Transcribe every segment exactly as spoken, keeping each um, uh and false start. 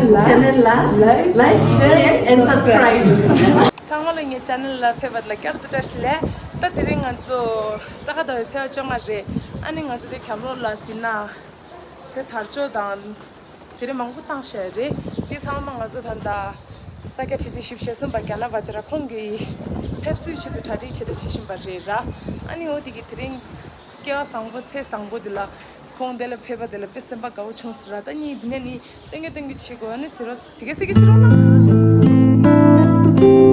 Channel ལ like, share and subscribe. ཚང་མ་ལ་ངའི་channel ལ་ཕེབས་པ་ལ་བསྐྱར་དུ་བཀྲ་ཤིས་བདེ་ལེགས། ད་དེ་རིང་ང་ཚོ་ས་ག་ཟླ་བའི་ཚེས་པ་བཅོ་ལྔ་རེད། ཨ་ནི་ང་ཚོ་དེ་གྱམ་རོག་ལ་ཟིན་ན་དེ་དར་ལྕོག་དང་དེ་རིང་མང་པོ་བཏང་བཞག་རེད། དེ་ཚང་མ་ང་ཚོ་ད་ལྟ་ས་སྐྱ་ཁྲི་འཛིན་བཞི་བཅུ་ཞེ་གསུམ་པ་རྒྱ་ནག་པ་ཅིག་ར་ཁོང་གི་ཕེབས་བསུའི་ཆེད་དུ་གྲ་སྒྲིག་བྱེད་དུ་ཕྱིན་བཞིན་པ་རེད་ར། ཨ་ནི་འོ་དེ་གི་དེ་རིང་སྐལ་བ་བཟང་པོ་ཚེས་བཟང་པོ་འདི་ལ་ཁོང་འདི་ལ་ཕེབས་པ་འདི་ལ་དཔེ་སེམས་པ་དགའ་བོ་བྱུང་ཟེར་ར། ད་ངས་འདི་ནས་ནི་སྟོན་གི་སྟོན་གི་བྱེད་དགོས། ཨ་ནི་ཟེར་རོ་ཟེར་གི་ཟེར་གི་བྱེད་རོགས་གནང་། དཔལ་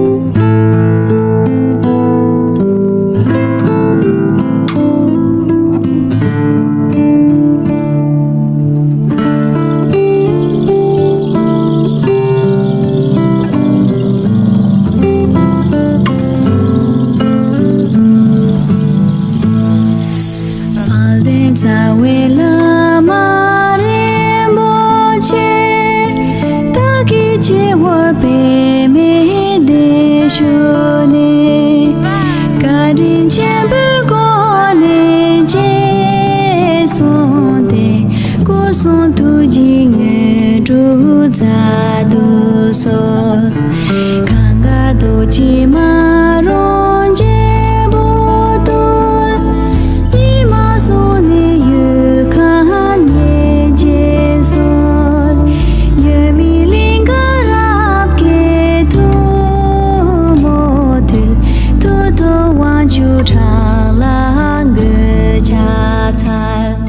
ལྡན་རྩ་བའི་བླ་མ་རིན་པོ་ཆེ། བདག་གི་སྤྱི་བོར་པདྨའི་གདན་ཞུས་ནས། བཀའ་དྲིན་ཆེན་པོའི་སྒོ་ནས་རྗེས་བཟུང་སྟེ། སྐུ་གསུང་ཐུགས་ཀྱི་དངོས་གྲུབ་སྩལ་དུ་གསོལ། གང་ག་རྡོ་རྗེ་མ་རུངས་བྱེད་པོ་ཐུལ། ཉི་མ་སོང་ནས་ཡུལ་ཁམས་ཉེར་གཅིག་སོལ། ཡོད་མེད་གླིང་ག་རབ་དགའི་ཐུན་མོང་ཐུལ། ཐུགས་རྡོ་དབང་ཕྱུག་ཁྲག་ལ་འགོད་ཕྱག་འཚལ།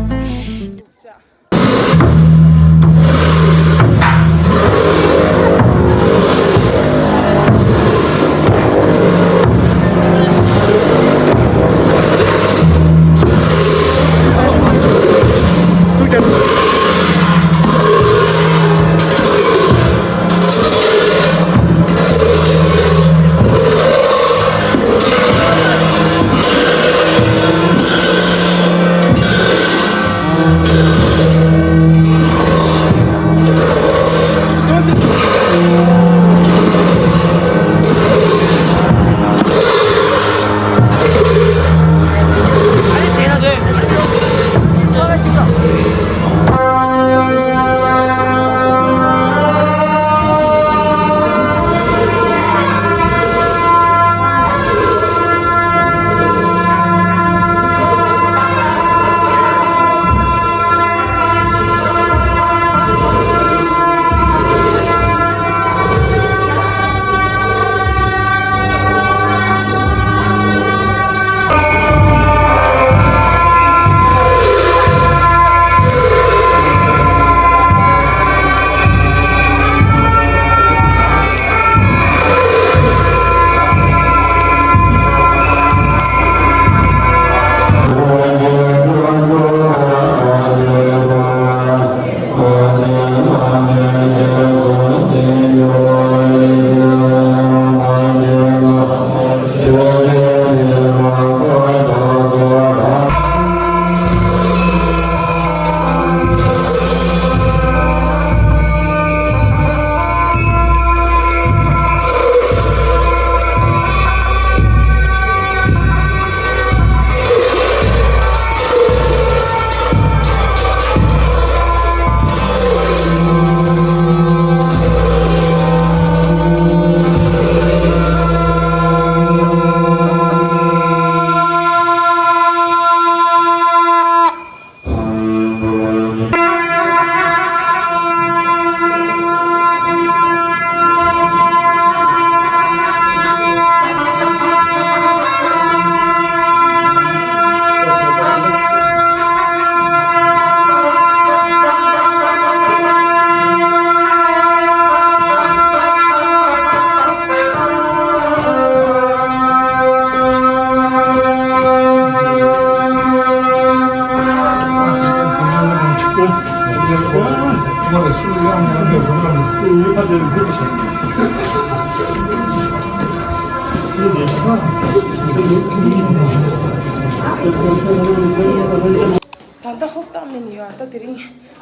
ད་ལྟ་ཧོབ་ཏང་མིན་ཡོད། ད་དེ་རིང་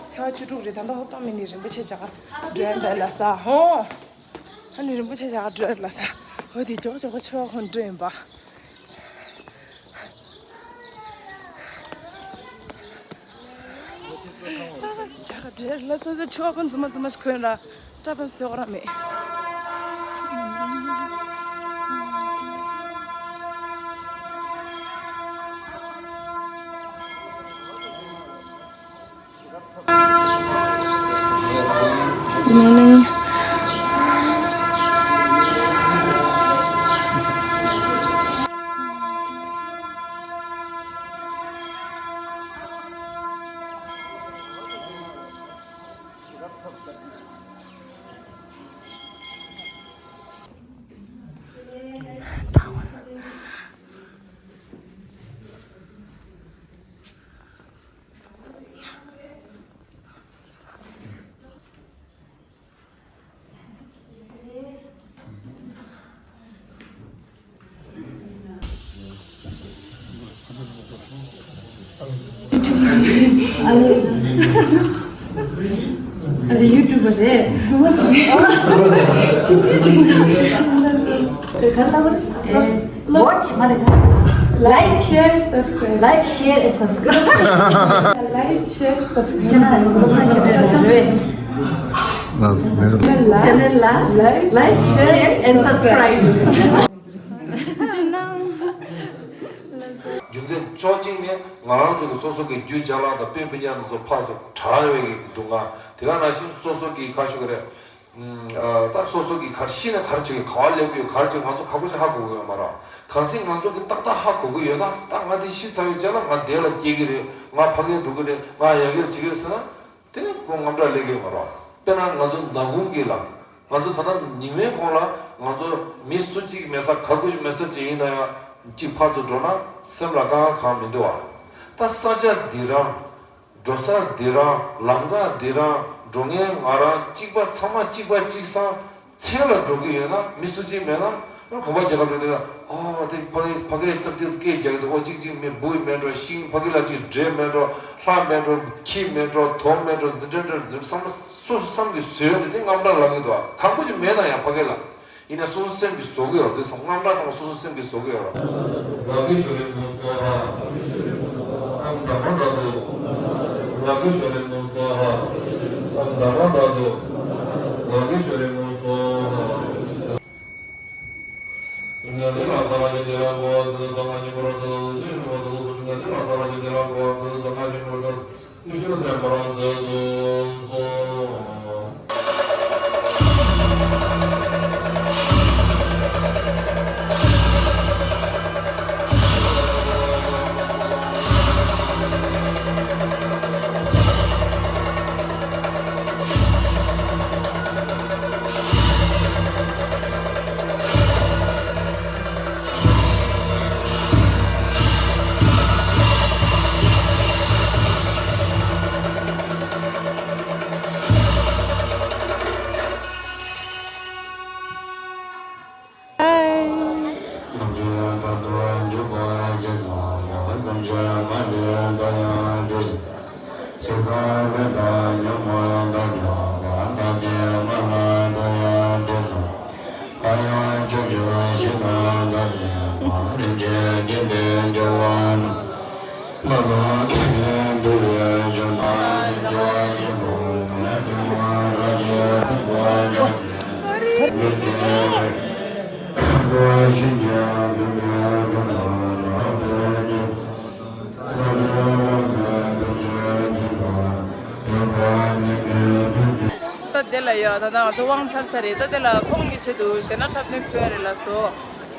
ཚེས་པ་བཅུ་དྲུག་རེད། ད་ལྟ་ཧོབ་ཏང་མིན་ནི་རིན་པོ་ཆེ་རྒྱ་གར་འགྲོ་ཡ་འདྲ་ལ་ས་ཧོ། ཨ་ནི་རིན་པོ་ཆེ་རྒྱ་གར་འགྲོ་ཡ་ལ་ས། འོ་དེ་མགྱོགས་མགྱོགས་ཆོག་ཧོན་འགྲོ་ཡིན་པ། ཇག་འདྲེ་ལ་ས་ས་ཆུ་བ་ཕན་ཚུན་མ་ཚུན་མ་ཞིག་འཁོན་ར་སྐྲ་ཕན་སོས་ར་མེད། Good morning. ཨ་རེ་ཡུ་ཊུབ་པ་རེད། ཆིག་ཆིག་ཆིག་ཆིག་ཆིག་ཆིག་ཆིག་ཆིག་ཆིག་ཆིག་Watch མ་རེད། Like, share, subscribe. Like, share and subscribe. Like, share, subscribe. Channel ལ་like, share and subscribe. རྒྱུ་མཚན་ཕྱོགས་གཅིག་ནས་ང་རང་ཚོ་གི་སོ་སོ་གི་རྒྱུད་ཅ་ལག་དང་སྤུན་སྤུན་ཀྱག་དེ་ཚོ་ཕར་ཚུར་བྲལ་བའི་གི་འདུག་ག་དེ་ག་ནང་བཞིན་སོ་སོ་གི་ཁ་ཤོ་གི་རེད། ཨ་ད་སོ་སོ་གི་གར་ཤི་ན་གར་བྱེད་ག་བ་སླེབས་ཡོད་གར་བྱེད་ང་ཚོ་ཁ་ཁོ་ཅིག་ཧ་གོ་གི་ཡོད་མ་རེད། གང་སྲིད་ང་ཚོ་གི་ཏག་ཏག་ཧ་གོ་གི་ཡོད་ན་ད་ང་དེ་ཤི་ཚར་བའི་རྗེས་ལ་ང་འདས་ལ་སྐྱེ་གི་རེད། ང་ཕ་གིར་འགྲོ་གི་རེད། ང་ཡ་གིར་བྱེད་གི་རེད་ཟེར་ན་དེ་ནི་ཁོ་དངངས་སྐྲག་སླེབས་ཀྱི་ཡོད་མ་རེད། དཔེར་ན་ང་ཚོ་ནག་ཁུང་གི་ལ་ང་ཚོ་ད་ལྟ་ཉི་མའི་གོང་ལ་ང་ཚོ་མི་སུ་གཅིག་མེད་ས་ག་དགུ་ཞིག་མེད་ས་ཅིག་ཡིན་ན་ཡང་གཅིག་ཕར་ཚུར་འགྲོ་ན་སེམས་ལ་དཀའ་ངལ་གང་མི་འདུག་བ། ད་ས་ཆ་འདི་རང་། འགྲོ་ས་འདི་རང་ལམ་ཁ་འདི་རང་འགྲོ་མཁན་ང་རང་གཅིག་པ་ཚང་མ་གཅིག་པ་གཅིག་སང་མཚན་ལ་འགྲོ་གི་ཡོད་ན་མི་སུ་གཅིག་མེད་ན་གོམ་པ་རྒྱག་ག་འགྲོ་དུས་ཨ་དེ་ཕ་གི་ཕ་གིའི་ཙག་ཙིག་སྐད་རྒྱག་གི་འདུག་ཨོ་གཅིག་གཅིག་མེད་འབུ་མེད་འགྲོ་ཤིང་ཕ་གི་ལ་གཅིག་འབྲས་མེད་འགྲོ་ལྷ་མེད་འགྲོ་ཁྱི་མེད་འགྲོ་དོམ་མེད་འགྲོ་འདི་འདྲ་འདྲ་འདི་བསམ་སོ་སོ་བསམ་གི་བཟོས་ནས་དེ་དངངས་སྐྲག་ལངས་གི་འདུག་ཨ་གང་པོ་ཅིག་མེད་ན་ཡང་ཕ་གི་ལ། ཡིན་ན་སོ་སོ་སེམས་ཀྱིས་བཟོ་གི་ཡོད་རེད་དེ་སོང་དངངས་སྐྲག་ཚང་མ་སོ་སོ་སེམས་ཀྱིས་བཟོ་གི་ཡོད་རེད། ར་གི་ཤོ་རི་མོ་སོ་ཧ། ཨོཾ་དྷརྨ་དྷཱ་ཏུ། ར་གི་ཤོ་རི་མོ་སོ་ཧ། ཨོཾ་དྷརྨ་དྷཱ་ཏུ། ར་གི་ཤོ་རི་མོ་སོ་ཧ། ད་དེ་ལ་ཡ་ད་ལྟ་ང་ཚོ་དབང་ཚར་ས་རེད། ད་དེ་ལ་ཁོང་གི་ཆེད་དུ་གཞས་སྣ་འཁྲབ་སྟོན་ཕུལ་ཡ་རེད་ལགས་སོ།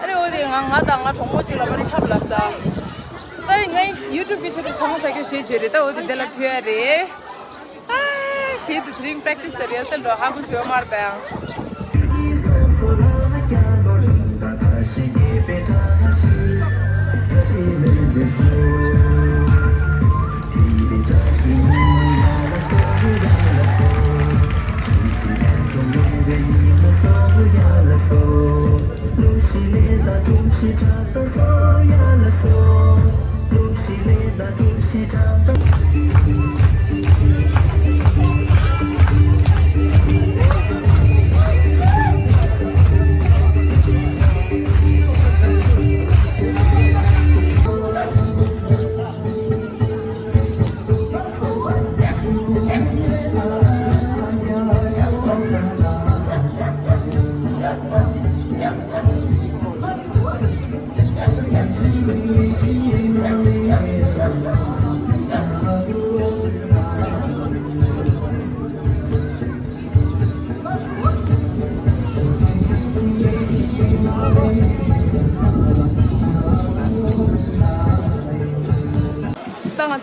ཨ་རེ་འོ་དེ་ང་ང་དང་ང་གྲོགས་མོ་གཅིག་ལ་མ་འཁྲབ་ལ་ས། ད་ངའི་ཡུ་ཊུབ་གི་ཆེད་དུ་ཆང་ས་སྐྱོ་བྱེད་བྱེད་རེད། ད་འོ་དེ་དེ་ལ་ཕུལ་ཡ་རེད། ཨ་ཞེས་དུ་དེ་རིང་པེ་རེག་ཊི་སི་རི་ཧར་སལ་འགྲོ་ཧ་གོ་ཞོ་མར་དང་།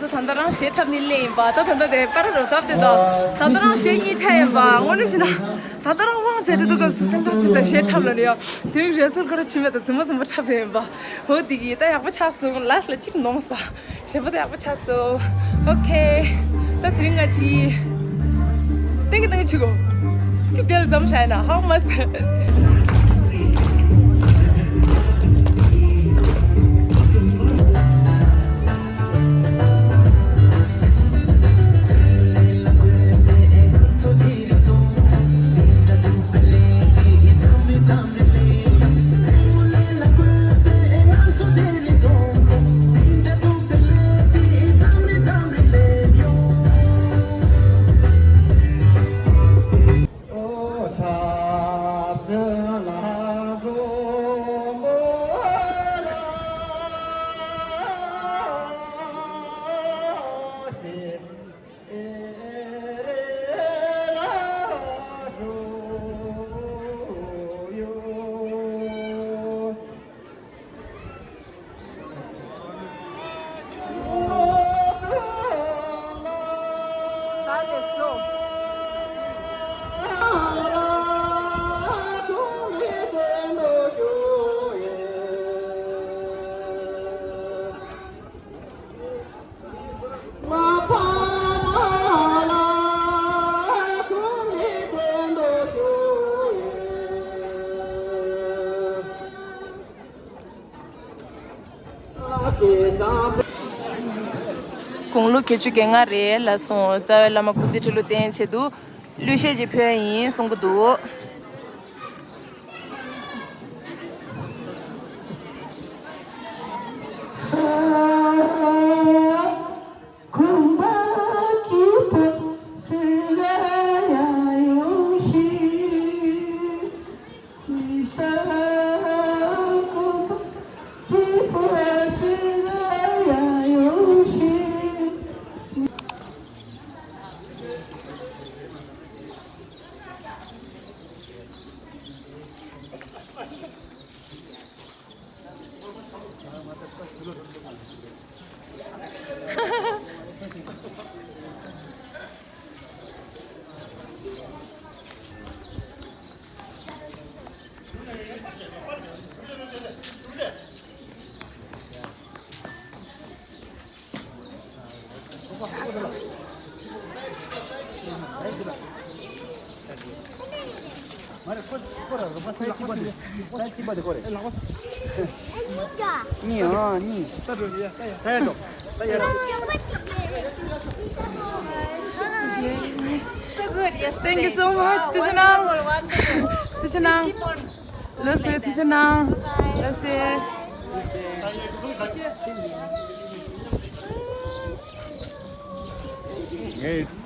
ད་ལྟ་རང་གཞས་འཁྲབ་ནི་སླེབས་ཡིན་པ། ད་ད་ལྟ་དེ་པ་ར་རོ་ཐབ་དེ་དང་། ད་ལྟ་རང་གཞས་གཉིས་འཁྲབ་ཡིན་པ། དངོས་གནས་བྱས་ན་ད་ལྟ་རང་དབང་བྱས་དེ་འདུག་སྐབས་སུ་སེམས་ཁྲལ་བྱེད་ས་གཞས་འཁྲབ་ལ་ནི་ཡང་དེ་རིང་རེ་སོར་ཁ་ར་ཆུ་མེད་དང་རྫུན་མ་རྫུན་མ་འཁྲབ་ཡིན་པ། འོ་དེ་གི་ད་ཡག་པོ་ཆགས་སོང་། ལ་སི་ལ་གཅིག་ནོངས་ས། གཞས་པ་ད་ཡག་པོ་ཆགས་སོང་། ཨོ་ཁེ། ད་དེ་རིང་ང་ཅི། ཏེང་གི་ཏེང་གི་ཆུ་གོ། དེ་དེ་ལ་འཛོམས་ཤག་ཡིན་ན་ཧ་མ་སེ། དགུང་ལོ་བརྒྱད་ཅུ་གྱ་ལྔ་རེད་ལ་སོང་། རྩ་བའི་བླ་མ་སྐུ་ཚེ་ཁྲི་ལོ་བརྟན་ཆེད་དུ་གླུ་གཞས་ཅིག་ཕུལ་ཡིན་གསུང་གི་འདུག། གཉིས། ཨ་གཉིས། ད་ཡ་འགྲོ། ད་ཡ་འགྲོ། Thank you so much. ཐུགས་རྗེ་གནང་། ཐུགས་རྗེ་གནང་། ལགས་སེ། ཐུགས་རྗེ་གནང་། ལགས་སེ། ངས།